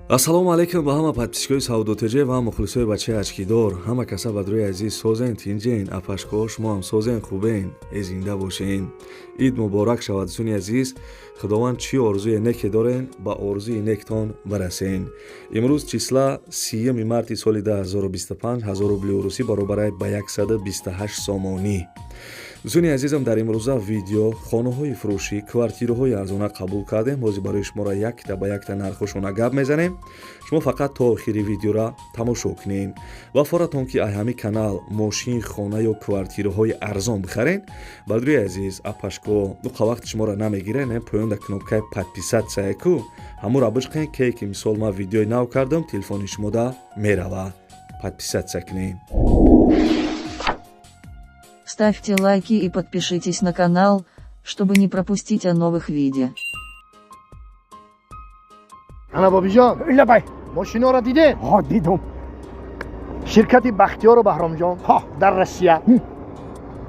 Ассалому алайкум ба ҳама подписчикои Савдо ТЖ ва мухлисои бачаи очкидор. Ҳама каса бадрои азиз, созен, тинҷен. Апашкоҳо, шумо ҳам созен, хубен, э зинда бошен. Ид муборак шавад, дӯстони азиз. Худованд чӣ орзуе неке дорен, ба орзуи нектон барасен. Имрӯз числа 30 марти соли 2025, 1000 рубли урусӣ баробарай ба 128 сомонӣ. Дӯстони азизам, дар имрӯза видео хонаҳои фурӯшӣ, квартираҳои арзона қабул кардем. Ҳозир барои шуморо якта ба якта нархошона гап мезанем. Шумо фақат то охири видеора тамошо кунед ва форатон ки ай ҳамин канал мошин, хона ё квартираҳои арзон бихарен. Бардури азиз, апашко, дуқа вақти шуморо намегирен, поён да кнопкаи подписаться ку ҳамура бишқен, ке ки мисол ман видеои нав кардам, телефони шумода мерава. Подписаться кунед. Ставьте лайки и подпишитесь на канал, чтобы не пропустить о новых видео. Ана, бобиҷон. Лабай. Мошиноро дидем. Ҳо, дидум. Ширкати Бахтиёру Баҳромҷон дар Россия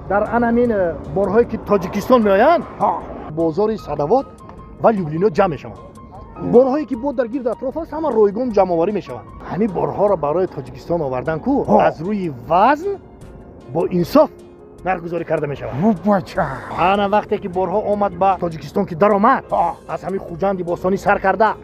дар анамин борҳое ки Тоҷикистон меоянд, бозори Садовод ва Люблино ҷамъ мешаванд. Борҳое ки бо дар гирд атроф аст, ҳама ройгон ҷамъоварӣ мешаванд. Ҳамин борҳоро барои Тоҷикистон овардан ку аз рӯи вазн бо инсоф нархгузорӣ карда мешавад. Бача. Ана, вақте ки борҳо омад ба Тоҷикистон, ки даромад, аз ҳамин Хуҷанди бостонӣ сар карда,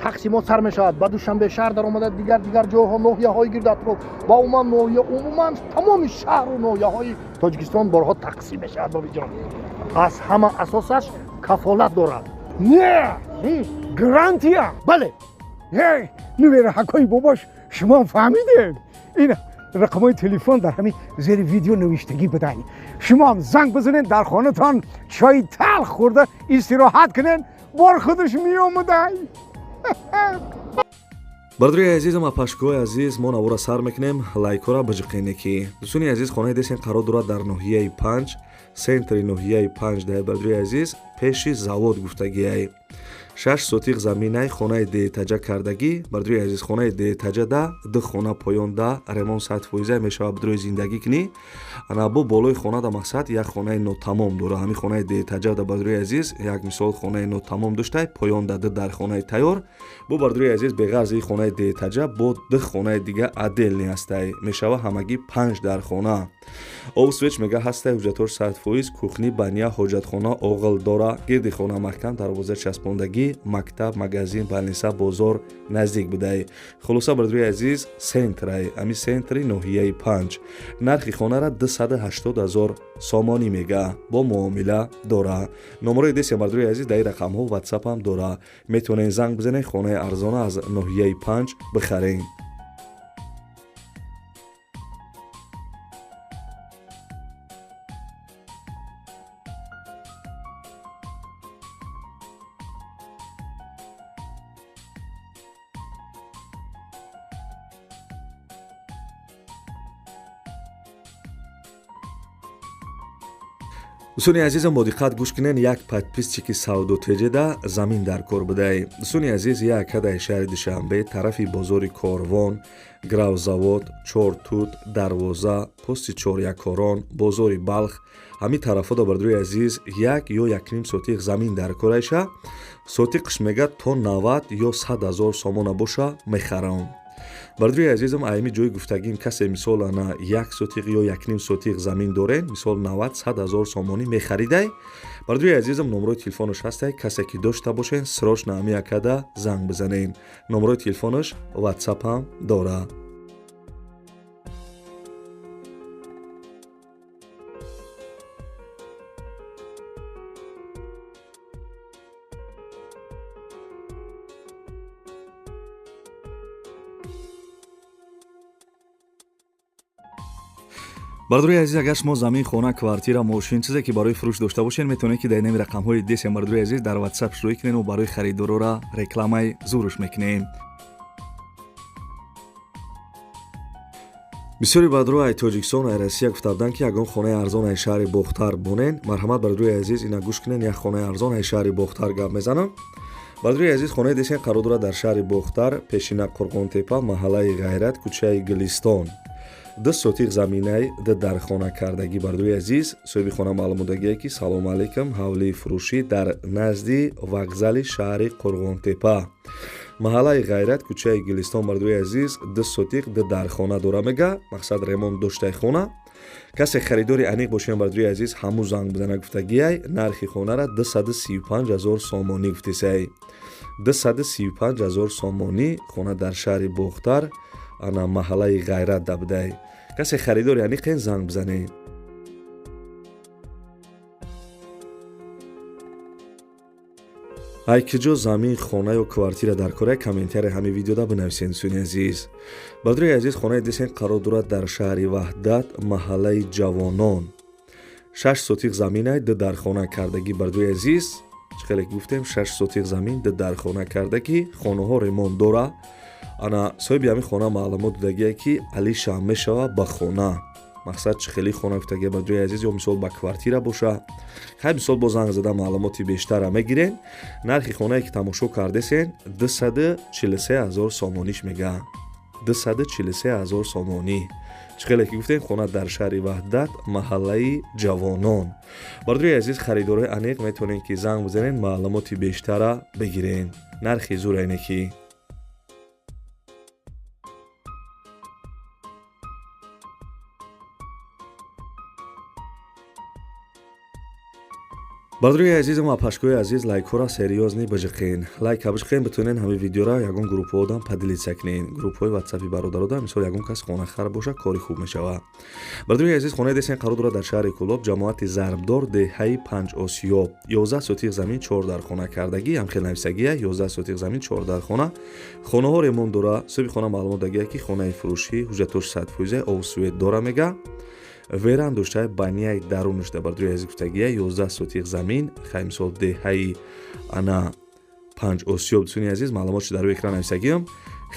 тақсимот сар мешавад, ба Душанбе шаҳр даромада, дигар дигар ҷойҳо, ноҳияҳои гирд атроф ва умуман ноҳия, умуман тамоми шаҳру ноҳияҳои Тоҷикистон борҳо тақсим мешавад. Бобиҷон, аз ҳама асосаш кафолат дорад. Не, гарантия. Бале. Нувераҳакои бобош, шумо фаҳмидед, ин рақамҳои телефон дар ҳамин зери видео навиштагӣ будай. Шумоам занг бизанед, дар хонатон чои талх хӯрда истироҳат кунед, бор худаш меомадай. Бародари азизам, апашкои азиз, мо навора сар мекунем. Лайкҳоро биҷиқене ки. Дӯстони азиз, хонаи десен қарор дорад дар ноҳияи Панҷ, центри ноҳияи Панҷ дай. Бародари азиз, пеши завод гуфтагиай, 6 сотиқ заминай, хонаи дуэтажа кардагӣ. Бародари азиз, хонаи дуэтажа да ду хона поён да ремонт 100 фоиза мешавад, бидрои зиндагӣ кунӣ. Ана, бо болои хона да мақсад як хонаи нотамом дора. Ҳамин хонаи дуэтажа да, бародари азиз, як мисол хонаи нотамом доштай, поён да ду дар хонаи тайёр. Бо, бародари азиз, беғарзи хонаи дуэтажа бо ду хонаи дига отдельный ҳастай, мешава ҳамагӣ панҷ дар хона. Об, свет мега ҳастай, ҳуҷҷатҳош 100%, кухня, баня, ҳоҷатхона, оғил дора, гирди хона маҳкам, дарвоза часпондагӣ, мактаб, магазин, больница, бозор наздик будай. Хулоса, бародари азиз, центрай, ами центри ноҳияи Панҷ. Нархи хонара 280 ҳазор сомонӣ мега, бо муомила дора. Номерои десия, бародари азиз, дар ин рақамҳо ватсапам дора, метавонед занг бизанед, хонаи арзона аз ноҳияи Панҷ бихаред. Дӯстони азизам, бо диққат гӯш кунед. Як подписчики Савдо ТЖда замин дар кор будай. Дӯстони азиз, як кадаи шаҳри Душанбе, тарафи бозори Корвон, гравзавод, Чортут, дарвоза, пости чорякорон, бозори Балх, ҳамин тарафҳо, бародари азиз, 1 ё 1,5 сотиқ замин дар корайша. Сотиқш мега то 90 ё 100 ҳазор сомона боша, мехарам. Бародари азизам, айми ҷои гуфтагим, касе мисол ана 1 сотиқ ё 1,5 сотиқ замин дорен, мисол 90-100 ҳазор сомонӣ мехаридай, бародари азизам, номерои телефонаш ҳастай. Касе ки дошта бошен, срочно ами акада занг бизанен. Номерои телефонаш ватсапам дора. Бародари азиз, агар шумо замин, хона, квартира, мошин, чизе ки барои фурӯш дошта бошед, метавонед ки дар инами рақамҳои десем, бародари азиз, дар ватсап шурӯъ кунед ва барои харидорора рекламаи зуруш мекунем. Бисёри бародаро ай Тоҷикистон, ай Россия гуфта буданд, ки ягон хонаи арзон ай шаҳри Бохтар бонен. Марҳамат, бародари азиз, ина гӯш кунед, як хонаи арзон ай шаҳри Бохтар гап мезанам. Бародари азиз, хонаи десен қарор дорад дар шаҳри Бохтар, пешина Қурғонтепа, маҳаллаи Ғайрат, кӯчаи Гулистон, 2 сотиқ заминай, ду дархона кардагӣ. Бародари азиз, соҳиби хона маълумодагие, ки салому алайкум, ҳавлии фурӯшӣ дар назди вокзали шаҳри Қурғонтепа. Маҳаллаи Ғайрат, кӯчаи Гулистон, бардори азиз, 2 сотиқ, 2 дархона дора мега, мақсад ремонт доштай хона. Касе харидори аниқ бошем, бардори азиз, ҳаму занг бизана гуфтагиай. Нархи хонара 235 0 сомонӣ гуфтесай. 235 0 сомонӣ хона дар шаҳри Бохтар, ана маҳаллаи Ғайрат дабудай. Касе харидори аниқен занг бизанед. Ай киҷо замин, хона ё квартира дар кора, комментария ҳамин видеода бинависед, дӯстони азиз. Бардори азиз, хонаи десен қарор дорад дар шаҳри Ваҳдат, маҳаллаи Ҷавонон. 6 сотиқ заминай, 2 дархона кардагӣ, бардори азиз. Чӣ хеле гуфтем, 6 сотиқ замин, 2 дархона кардагӣ, хонаҳо ремонт дора. Ана соҳиби ҳамин хона маълумот додагие ки алиша мешава ба хона. Мақсад чӣ хеле хона гуфтагия, бардори азиз, ё мисол ба квартира боша. Хай мисол бо занг зада маълумоти бештара мегирен. Нархи хонае ки тамошо кардесен 243 0 сомониш мега. 243 0 сомонӣ. Чӣ хеле ки гуфтем, хона дар шаҳри Ваҳдат, маҳаллаи Ҷавонон. Бардори азиз, харидорои аниқ метавонед ки занг бизанед, маълумоти бештара бигирен. Нархи зур айне ки. Бардори азизам ва пашкои азиз, лайкҳоро серьёзно биҷиқен. Лайка биҷиқен, битонен ҳамин видеоро ягон группҳо одам поделиться кунен. Группҳои ватсапи бародарода, мисол ягон кас хонахар боша, кори хуб мешава. Бардори азиз, хонаи десен қарор дорад дар шаҳри Кӯлоб, ҷамоати Зарбдор, деҳаи Панҷосиёб. 11 сотиқ замин, 4 дархона кардагӣ, ҳамхел нависагия, 11 сотиқ замин, 4 дархона. Хонаҳо ремонт дора. Соҳиби хона маълумот дагия ки хонаи фурӯшӣ, ҳуҷҷатош 100%, об свет дора мега. Веран доштаи банияи дарунашда, бардори азиз, гуфтагия 11 сотиқ замин, хай мисол деҳаи ана Панҷ Осиёб. Дӯстони азиз, маълумотшо дар рӯи экран нависагиам.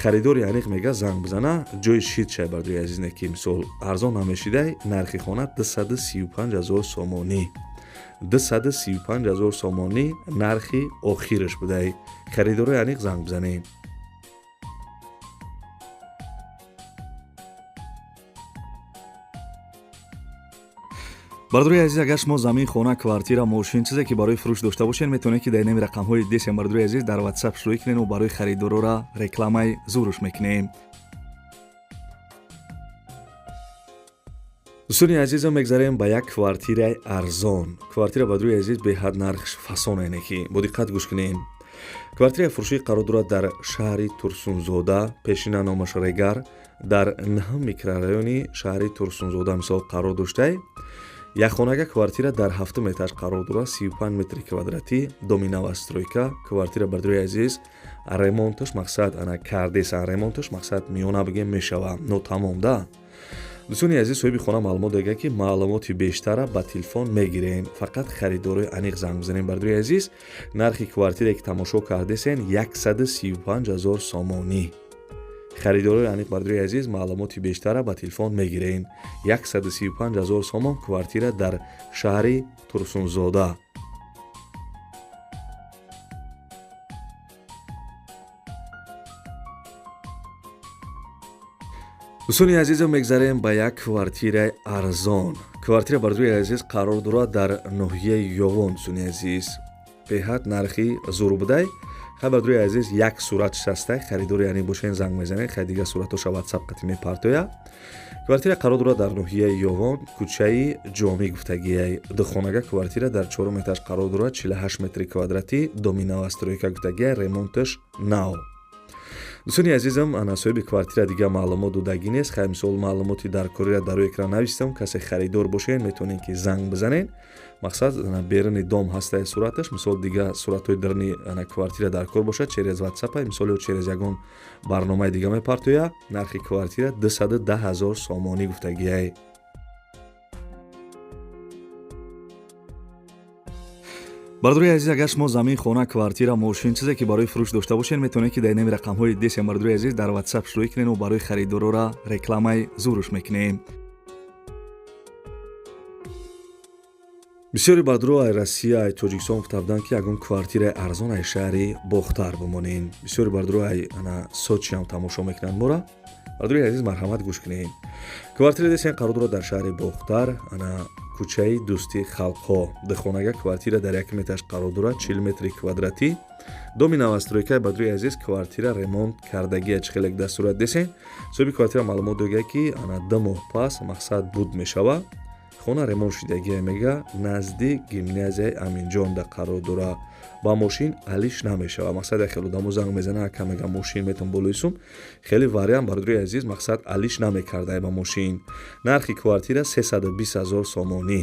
Харидори аниқ мега занг бизана, ҷои шид шай, бардори азиз, не ки мисол арзон намешидай. Нархи хона 235 0 сомонӣ. 235 0 сомонӣ нархи охираш будай. Харидорои аниқ занг бизанед. Бардори азиз, агар шумо замин, хона, квартира, мошин, чизе ки барои фурӯш дошта бошед, метавонед ки дар инами рақамҳои десем, бардори азиз, дар ватсап шурӯъ кунед ва барои харидорора рекламаи зуруш мекунем. Дӯстони азизам, мегзарем ба як квартираи арзон. Квартира, бардори азиз, беҳад нархш фасон айне ки бо диққат гӯш кунем. Квартираи фурӯшӣ қарор дорад дар шаҳри Турсунзода, пешина номаш Регар, дар наҳум микрорайони шаҳри Турсунзода мисол қарор доштай. Якхонага квартира дар ҳафтум этаж қарор дорад, 35 метри квадратӣ, доми новостройка. Квартира, бардори азиз, ремонташ мақсад ана кардесан, ремонташ мақсад миёна бигем мешава, нотамом да. Дӯстони азиз, соҳиби хона маълумот дага ки маълумоти бештара ба телефон мегирем, фақат харидорои аниқ занг бизанем, бардори азиз. Нархи квартире ки тамошо кардесен 135 0 сомонӣ. Харидорои аниқ, бардори азиз, маълумоти бештара ба телефон мегирем. 135 0 сомон квартира дар шаҳри Турсунзода. Дӯстони азизам, мегзарем ба як квартираи арзон. Квартира, бардори азиз, қарор дорад дар ноҳияи Ёвон. Дӯстони азиз, беҳад нархи зур будай. Хай, бардори азиз, як сурат шастай, харидори аниқ бошен занг мезанед, хай дигар суратоша ватсап қати мепартоя. Квартира қарор дорад дар ноҳияи Ёвон, кӯчаи Ҷомӣ гуфтагиай. Духонага квартира дар чорум этаж қарор дорад, 48 метри квадратӣ, доми новостройка гуфтагиай, ремонташ нав. Дӯстони азизам, ана соҳиби квартира дигар маълумот додагӣ нест. Хай мисол маълумоти даркориро дар рӯи экран навистам. Касе харидор бошед, метавонед ки занг бизанед. Мақсад беруни дом ҳастаи сураташ, мисол дигар суратҳои даруни ана квартира дар кор бошад, через ватсапа, мисол ё через ягон барномаи дига мепартоя. Нархи квартира 210 0 сомонӣ гуфтагиай. Бардори азиз, агар шумо замин, хона, квартира, мошин, чизе ки барои фурӯш дошта бошед, метавонед ки дар инами рақамҳои десем, бардори азиз, дар ватсап шурӯъ кунед ва барои харидорора рекламаи зуруш мекунем. Бисёри бардоро ай Россия, ай Тоҷикистон гуфта буданд ки ягон квартираи арзон ай шаҳри Бохтар бимонед. Бисёри бардоро ай ана Сочиам тамошо мекунанд мора. Бардори азиз, марҳамат, гӯш кунед. Квартира десен қарор дорад дар шаҳри Бохтар, ана Кӯчаи Дӯстии халқҳо. Духонага квартира дар якум этаж қарор дорад, 40 метри квадратӣ. Доми новостройкаи, бародари азиз, квартира ремонт кардагия, чӣ хеле дар сурат десен. Соҳиби квартира маълумот дога, ки ана 2 моҳ пас мақсад буд мешава. Хона ремонт шудагия, мега, назди гимназияи Аминҷон да қарор дора. Ба мошин алиш намешава. Мақсад, як хел одамо занг мезана, ака, мега, мошин метон болои сум. Хеле вариант, бародари азиз, мақсад алиш намекардай ба мошин. Нархи квартира 320 ҳазор сомонӣ.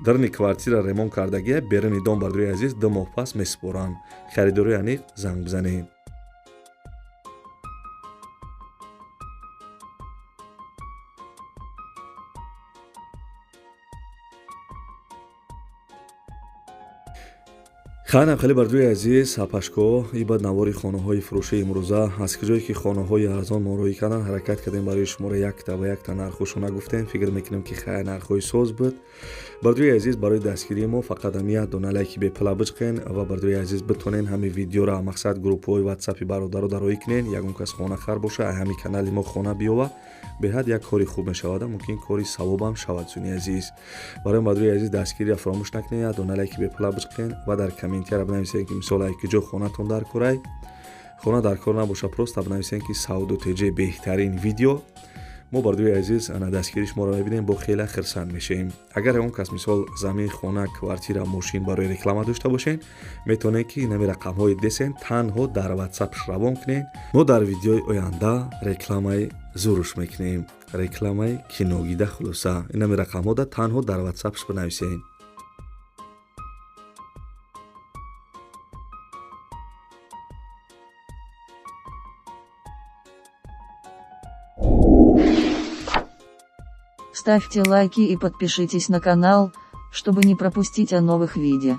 Дарни квартира ремонт кардагия, беруни дом, бародари азиз, 2 моҳ пас месупоранд. Харидори аниқ занг бизанед. Хайнам хеле, бардуи азиз, апашко, ибад навори хонаҳои фурӯшии имрӯза. Аз куҷое ки хонаҳои арзон мо роҳӣ кардан ҳаракат кардем, барои шуморо якта ба якта нархҳошона гуфтем. Фикр мекунем, ки хай, нархҳои соз буд. Бардуи азиз, барои дастгирии мо фақат ҳами як дона лайки бепала биҷқен ва, бардуи азиз, битонен ҳами видеора, мақсад, группҳои ватсапи бародаро дароӣ кунен. Ягон кас хонахар боша, ҳами канали мо хона биёва, беҳад як кори хуб мешавад, мумкин кори савобам шавад. Зуни азиз, барои бардуи азиз дастгирия фаромӯш накунед, як дона лайки бепала биҷқен ва дар комментияра бинависед, ки мисол ай куҷо хонатон дар корай. Хона дар кор набоша, просто бинависед, ки Савдо ТЖ беҳтарин видео. Мо, бардуи азиз, ана дастгири шуморо мебинем, бо хеле хирсанд мешавем. Агар ягон кас, мисол, замин, хона, квартира, мошин барои реклама дошта бошед, метавонед, ки инами рақамҳои десен танҳо дар ватсапш равон кунед. Мо дар видеои оянда рекламаи зуруш мекунем, рекламаи киногида. Хулоса, инами рақамҳода танҳо дар ватсапш бинависед. Ставьте лайки и подпишитесь на канал, чтобы не пропустить о новых видео.